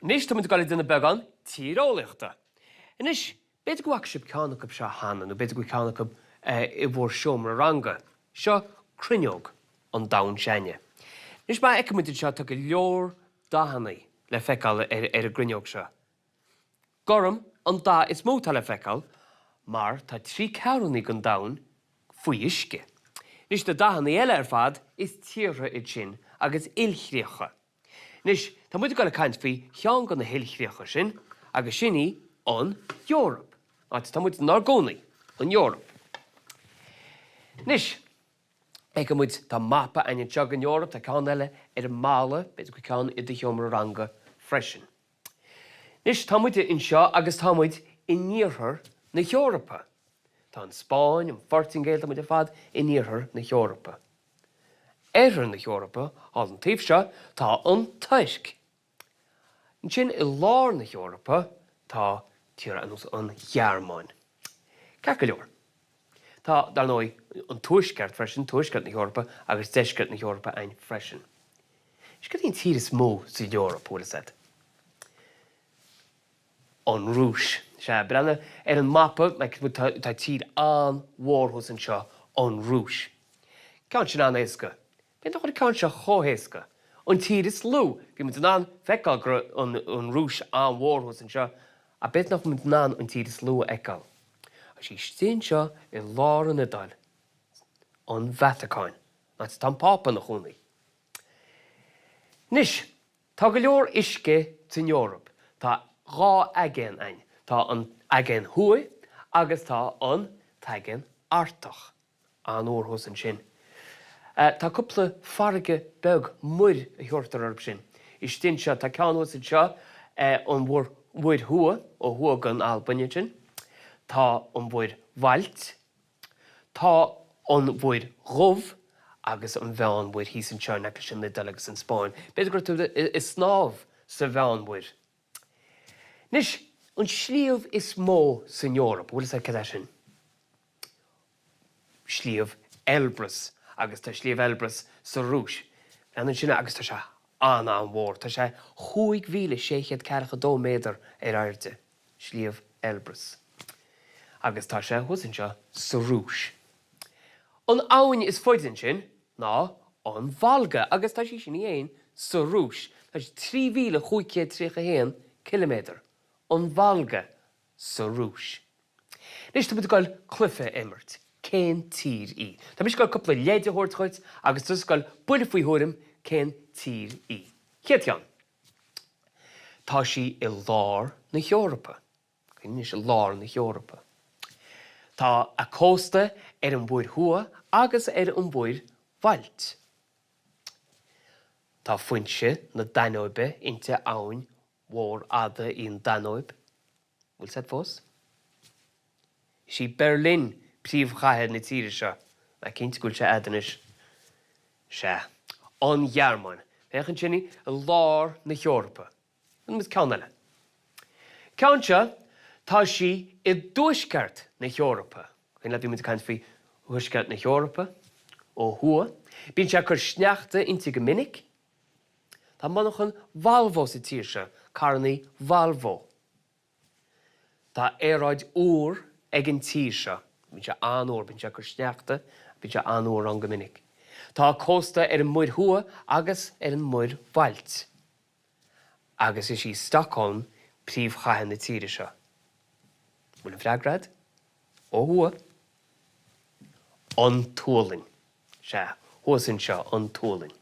Anois tá muid ag dul ag déanamh beagán tíreolaíochta. Anois, b'fhéidir go bhfaca sibh ceann acu seo cheana nó b'fhéidir go bhfuil ceann acu i bhur seomra ranga. Seo cruinneog an domhain s'againne. Anois mar a fheiceann muid anseo tá go leor dathanna le feiceáil ar an gcruinneog seo. Gorm an dath is mó atá le feiceáil mar tá 3 ceathrúna den domhan faoi uisce. Anois na dathanna eile ar fad is tíortha iad sin agus ilchríocha. Anois tá muid ag dul ag caint faoi cheann de na hilchríocha sin agus sin í an Eoraip, áit atá muid inár gcónaí, an Eoraip. Anois feiceann muid tá mapa againn anseo den Eoraip, tá ceann eile ar an mballa, b'fhéidir go bhfuil ceann i do sheomra ranga freisin. Anois, tá muid anseo agus tá muid in iarthar na hEorpa. Tá an Spáinn, an Phortaingéil, tá muid ar fad in iarthar na hEorpa. Oirthear na hEorpa, thall an taobh seo, tá an Tuirc. Ansin i lár na hEorpa tá tíortha ar nós an Ghearmáin. Ceart go leor. Tá, dar ndóigh, an Tuaisceart freisin, Tuaisceart na hEorpa agus Deisceart na hEorpa ann freisin. Is cad í an tír is mó sa Eoraip, bhfuil fhios a'd? An Rúis. Sea, breathnaigh ar an mapa, tá tír an-mhór thuas anseo, an Rúis. Ceann sin an-éasca. B'fhéidir nach bhfuil an ceann seo chomh héasca. An tír is lú. Bhí muid in ann feiceáil go raibh an Rúis an-mhór thuas anseo, ach b'fhéidir nach bhfuil muid in ann an tír is lú a fheiceáil. Tá sí istigh anseo i lár an Iodáil, an Vatacáin, an áit atá an Pápa ina chónaí. Anois, tá go leor uisce san Eoraip. Tá dhá aigéan ann. Tá an Aigéan Thuaidh agus tá an tAigéan Artach. An-fhuar thuas ansin. Tá cúpla farraige beag, muir a thabhartar orthu sin, istigh anseo. Tá ceann thuas anseo, an Mhuir Thuaidh, ó thuaidh den Albain ansin. Tá an Mhuir Bhailt. Tá an Mhuir Dhubh agus an Mheánmhuir thíos anseo in aice leis an Iodáil agus an Spáinn. B'fhéidir go raibh tú ag snámh sa Mheánmhuir. Anois, an sliabh is mó san Eoraip, bhfuil fhios a'd cad é sin? Sliabh Elbrus agus tá Sliabh Elbrus sa Rúis. Breathnaigh ansin agus tá sé an-an-mhór. Tá sé 5,642 méadar ar airde, Sliabh Elbrus. Agus tá sé thuas anseo sa Rúis. An abhainn is faide ansin ná an Volga agus tá sí sin í fhéin sa Rúis. Tá sí 3,531 ciliméadar. An Volga sa Rúis. Anois tá muid ag dul cluiche a imirt. Cén tír í? Tá mise ag dul cúpla leid a thabhairt dhuit agus tusa ag dul buille faoi thuairim cén tír í. Chéad cheann. Tá sí i lár na hEorpa. Cuimhnigh anois, i lár na hEorpa. Tá a cósta ar an Mhuir Thuaidh agus ar an Mhuir Bhailt. Tá foinse na Danóibe inti, abhainn mhór fhada í an Danóib. Bhfuil fhios a'd fós? Is í Berlin príomhchathair na tíre seo. Ná cinnte go bhfuil sé a'd anois. Sea. An Ghearmáin. Féach ansin í i lár na hEorpa. Déanfaidh muid ceann eile. Ceann seo, tá sí i dtuaisceart na hEorpa. Cuimhin leat bhí muid ag caint faoi thuaisceart na hEorpa ó thuaidh. Bíonn sé ag cur sneachta inti go minic. Tá monarchan Volvo sa tír seo, carrannaí Volvo. Tá aeráid fhuar ag an tír seo. Bíonn sé an-fhuar, bíonn sé ag cur sneachta, bíonn sé an-fhuar ann go minic. Tá cósta ar an Muir Thuaidh agus ar an Muir Bhailt. Agus is í Stockholm príomhchathair na tíre seo. Bhfuil an freagra a'd? Ó thuaidh. An tSualainn. Sea, thuas anseo, an tSualainn.